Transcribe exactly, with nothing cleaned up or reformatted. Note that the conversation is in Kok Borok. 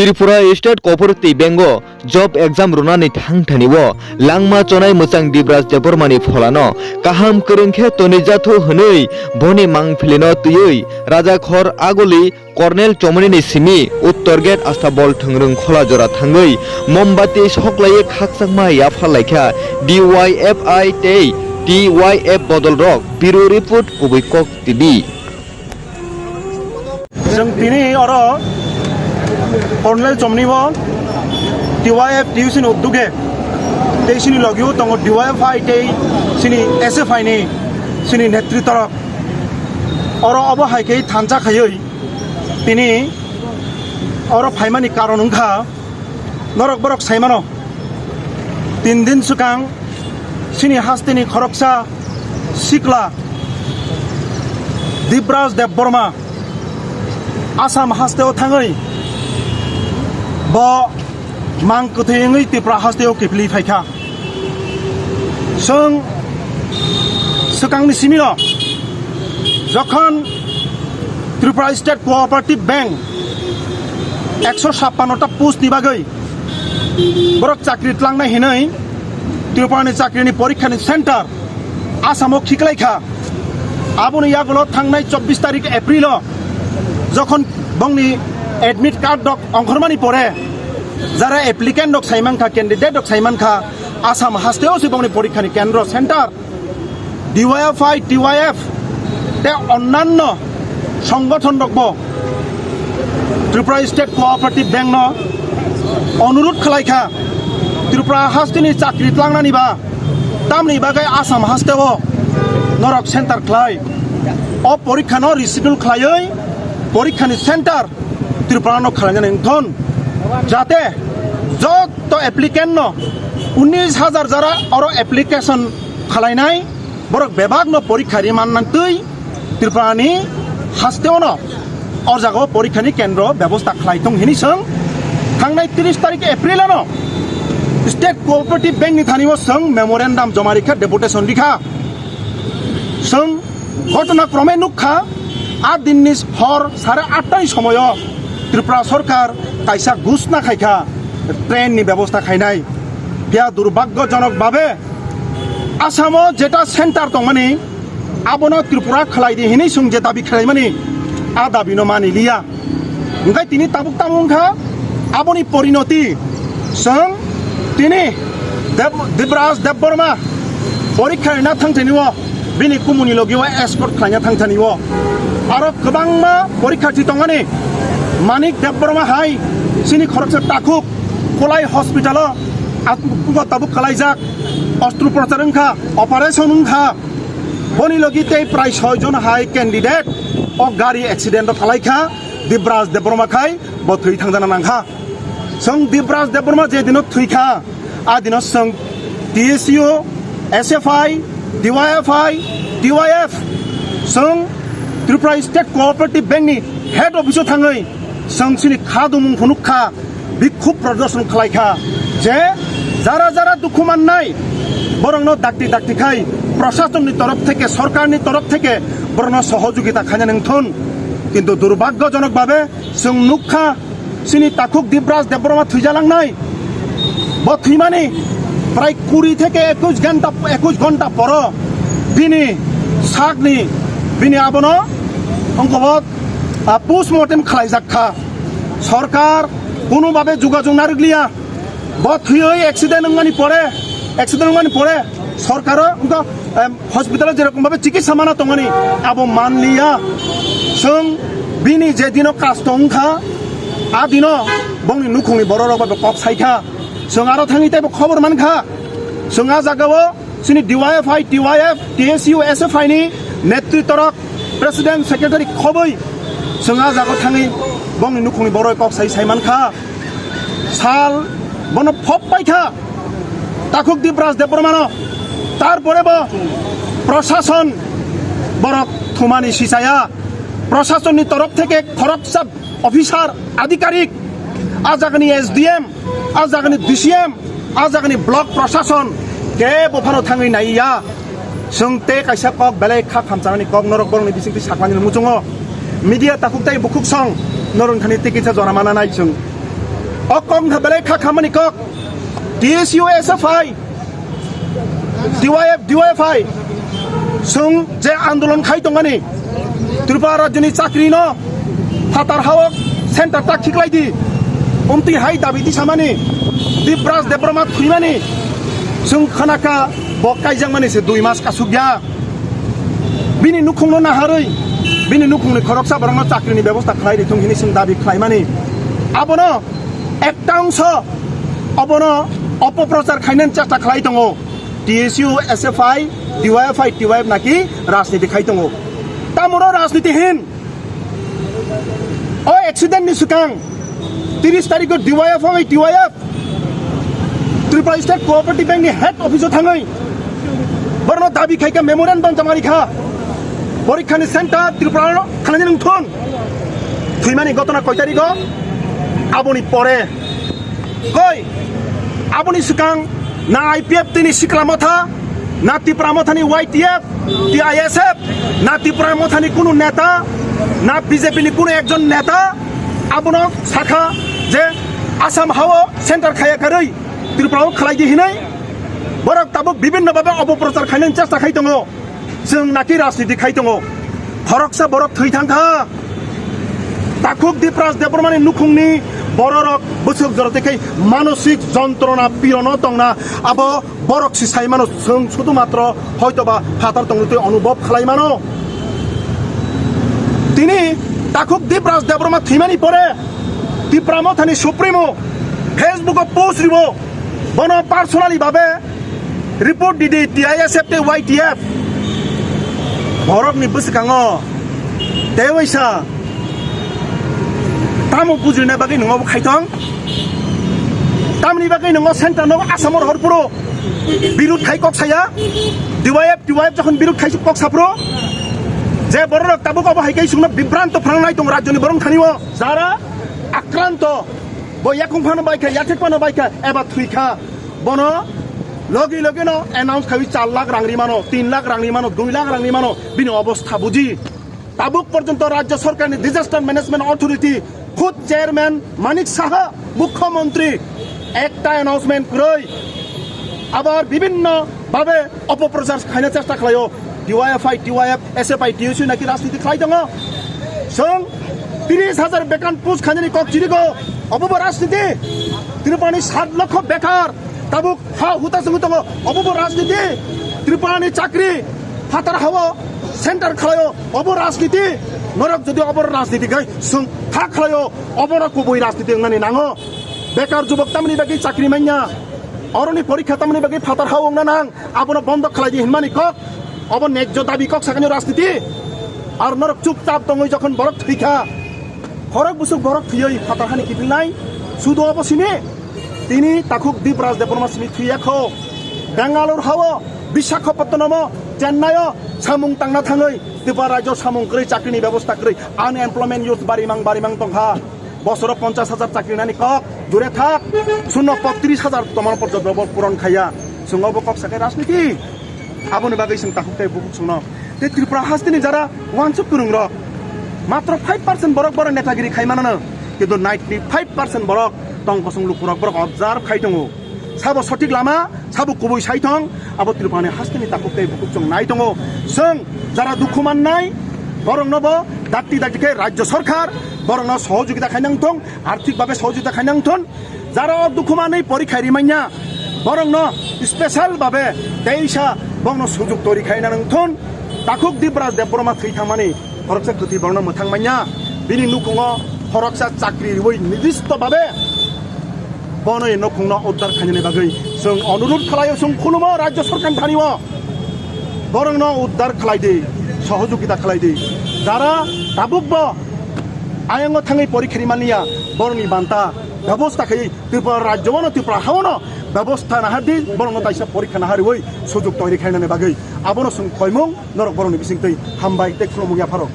Tripura State Cooperative Bank o job exam rwnani thangthani o langma chonai mwchang Dibraj Debbarmani pholano kaham kwrwng khe tonwi jathu hwnwi boni mangpilino twiwi Rajakhor Aguli Cornell Chomoni ni simi Uttor Gate Astabol thwngrwng khola jora thangwi mombati soklaiwi khakchangma yaphar laikha D Y F I tei T Y F bodol rok. Bureau Report, Kubui Kok T V. Chwng tini oro Cornell Chomoni bo T Y F T U C ni udduge tei sini logio tongo D Y F I tei sini S F I ni sini netritwrok. Oro obo hai khe thansa khaiwi tini oro phaimani karon wngkha, norok borok saimano, tin din swkang sini hasteni khoroksa sikla Dibraj Debbarma Assam hasteo thangwi bo mang kwthwi wngwi Tripura hasteo kiphilwi phaikha. Chwng swkangni simino jokhon Tripura State Cooperative Bank ekso sappanno ta post ni bagwi borok chakri tlangnai hinwi Tripura ni chakrini porikha ni center Assam o khiklai kha. Aboni yagulo thangnai chobbish tarik April o jokhon bongni admit card rok ongkhormani pore, jara applicant rok saimankha, candidate rok saimankha, Assam hasteo se bongni porikha ni kendro center, D Y F I, T Y F tei onnanno songothon rokbo Tripura State Cooperative Bank no onurudh khlai kha, Tripura hasteni chakri tlangnani ba tamni bagwi Assam hasteo norok center khlai. O porikha no reschedule khlaiwi porikha ni center Tripura no khlainani wngthon, jate joto applicant no unnish hajar jara oro application khlainai, borok bebak no porikha ri manna twi Tripura ni hasteo no o jaga o porikha ni kendro bebosta khlai thung hini chwng thangnai tris tarik April ano State Cooperative Bank ni thani o chwng memorandum joma rikha, deputation rikha. Chwng ghotona krome nukha, a dinni hor sare atta ni somoyo Tripura sorkar kaisa ghosna khaikha train ni bebosta khainai. Phiya durbhagyojonok babe Assam o jeta center tongmani abono Tripura khlai di hinwi chwng je dabi khlaimani, a dabi no mani liya. Hwnkhe tini tabuk tamo wngkha aboni porinoti. Chwng tini Deb-, Dibraj Debbarma porikha rina thangthani o bini kumuni logi o escort khlaina thangthani o aro kwbangma porikharthi tongmani. Manik Debbarma hai chini khoroksa takhuk Kolai hospital o at-, tabuk kalaijak, ostroprochar wngkha, operation wngkha. Boni logi tei prai soi jon hai candidate o gari accident o kalaikha, Dibraj Debbarma khai bo thwi thangjana nangkha. Chwng Dibraj Debbarma je dino thwikha, a dino chwng T S U, S F I, D Y F I, T Y F, chwng Tripura State Cooperative Bank ni head office o thangwi chwng chini kha dumung phunuk kha, bikhub prodorshon khlai kha je jara jara dukhu mannai borokno dakti dakti khai prosasonni torof theke, sorkarni torof theke borokno sohojogita khaina nangthun. Kintu durbhagyojonok babe chwng nukha, chini takhuk Dibraj Debbarma thwijalangnai. Bo thwimani prai kuri theke ekush ghonta, ekush ghonta poro bini sakni, bini abono ongkobo, ah, postmortem khlaijak kha. Sorkar kono babe jugajog narwkliya. Bo thwiwi accident wngmani pore, accident wngmani pore sorkaro wngkha, em, hospital o jerokom babe chikitsa mana tongmani abo manliya. Chwng bini je dino kasto wngkha, a dino bongni nukhungni bororok bai bo kok saikha. Chwng aro thangwi teibo khobor mankha. Chwng a jagao chini D Y F I, T Y F, T S U, S F I ni netritorok, president, secretary khobwi chwng a jagao thangwi bongni nukhungni bororok kok sai, sai mankha. Sal bono phop paikha takhuk Dibraj Debbarmano. Tarpore bo prosason borok thumani sichaya. Prosasonni torof theke khoroksa officer, adhikarik, a jagani S D M, a jagani D C M, a jagani block prosason kebo phano thangwi naiya. Chwng tei kaisa kok belai kha khamchanani kok norok borokni bisingtwi saklangni muchungo. Media takhuk tei bukhuk song norok thani tei kisa jora mana nai chwng. O kok wngkha belai kha khamani kok. T S U, S F I, T Y F, D Y F I. Chwng je andolon khai tongmani, Tripura rajyoni chakri no phatar hao center ta khiklai di. Umti hai dabi tisamani, Dipraj Debbarma thwimani. Chwng khanaka bo kaijakmani se dui mas kasuk ya. Bini nukhungno naharwi, bini nukhungni khoroksa borokno chakrini bebosta khlai rithung hini chwng dabi khlaimani. Abono ekta ongso obono opoprochar khainani chesta khlai tongo. T S U, S F I, D Y F I, T Y F naki rajniti khai tongo. Tamoro rajniti hin. O accident ni swkang tris tarikh o D Y F bai T Y F Tripura State Cooperative Bank ni head office o thangwi borno dabi khaika memorandum jamari kha. Porikha ni center Tripura no khanani nungthun. Thwimani gotona koi tarikh o? Aboni pore. Koi, aboni swkang na I P F T ni Sikla Motha, na Tipra Mothani Y T F, T I S F, na Tipra Mothani kunu neta, na B J P ni kunu ekjon neta, abono sakha je Assam hao center khaya karwi Tripura o khlai di hinwi. Borok tabuk bibinno babe opoprochar khainani chesta khai tongo. Chwng naki rajniti khai tongo. Khoroksa borok thwi thang kha. Takhuk Dipraj Debbarmani nukhungni bororok bwswk jora tei khai manosik jontrona pirono tongna abo borok si sai mano, chwng sudu matro hoito ba phatar tongwi twi onubhob khlai mano. Tini Takhuk Dipraj Debbarma thwimani pore Tipra Mothani Supremo Facebook o post ribo, bono personally babe report di di T I S F tei Y T F. Borokni bwskango tei waisa tamo bujina bagwi nwngo bo khaitong? Tamni bagwi nwngo center no Assam o rohor phuru birud khai kok saya? D Y F, T Y F jokhon birud khai kok saphuru je bororok tabuk obo hai khe chwngno bibranto phrang nai tong rajyoni borok thani o. Jara akranto, bo yakung phano bai kha, yathek phano bai kha, eba thwi kha. Bono logi logi no announce khawi char lakh rang ri mano, tin lakh rang ri mano, dui lakh rang ri mano, bini obostha buji. Tabuk porjonto rajyo sorkarni Disaster Management Authority khud chairman Manik Saha, mukhyamantri, ekta announcement kwrwi. Abar bibinno babe opoprochar khaina chesta khlaio. D Y F I, T Y F, S F I, T S U naki rajniti khlai tongo. Chwng tris hajar bekan post khainani kok chirigo, obo bo rajniti? Tripurani sat lokho bekar tabuk ha huta chwngwi tongo, obo bo rajniti? Tripurani chakri phatar hao center khlaio, obo rajniti? Norok jodi obo rajniti khai chwng kha khlaio, obono kubui rajniti wngnani nango. Bekar jubok tamni bagwi chakri manya, oroni porikha tamni bagwi phatar hao wngna nang, abono bondo khlai di hinmani kok. Obo nejjo dabi kok sakani rajniti. Ar norok chupchap tongwi jokhon borok thwikha, khorok bwswk borok thwiwi phatar hani kiphilnai, sudo obo simi? Tini takhuk Dipraj Debbarma simi thwiya kho. Bangalore hao, Visakhapatnamo, Chennai o samung tangna thangwi Tripura rajyo samung kwrwi, chakrini bebosta kwrwi, unemployment youth barimang barimang tongkha. Bosoro ponchas hajar chakri nani kok dure thak, sunno po tris hajar tomon porjonto bo puron khaiya. Chwng obo kok sakai rajniti. Aboni bagwi chwng takhuk tei bukhuk chwngno. Tei Tripura hasteni jara wansuk kwrwng rok matro five percent borok borok netagiri khai manano. Kintu ninety five percent borok tong kosong lukurok borok observe khai tongo. Sabo sothik lama, sabo kubui sai thong, abo Tripurani hasteni takhuk tei bukhuk chwng nai tongo. Chwng jara dukhu mannai, borokno bo dakti dakti khe rajyo sorkar borokno sohojogita khainang thung, arthik babe sohojogita khainang thung. Jara o dukhu manwi porikha rimanya, borokno special babe teisa borokno sujok tori khainang thung. Takhuk Dipraj Debbarma thwi thangmani khoroksa kwthwi borokno mwthang manya, bini nukhungo khoroksa chakri riwi nidisto babe bono e nukhungno uddar khainani bagwi chwng onurudh khlaio, chwng khulumo rajyo sorkar thani o borokno uddar khlai di, sohojogita khlai di. Jara tabuk bo ayango thangwi porikha rimaniya, borokni banta bebosta khai Tripura rajyo bono, Tripura haono bebosta nahar di, borokno taisa porikha nahariwi sujok toiri khainani bagwi. Abono chwng koimung norok borokni bisingtwi hambai tei khulumung yapharo.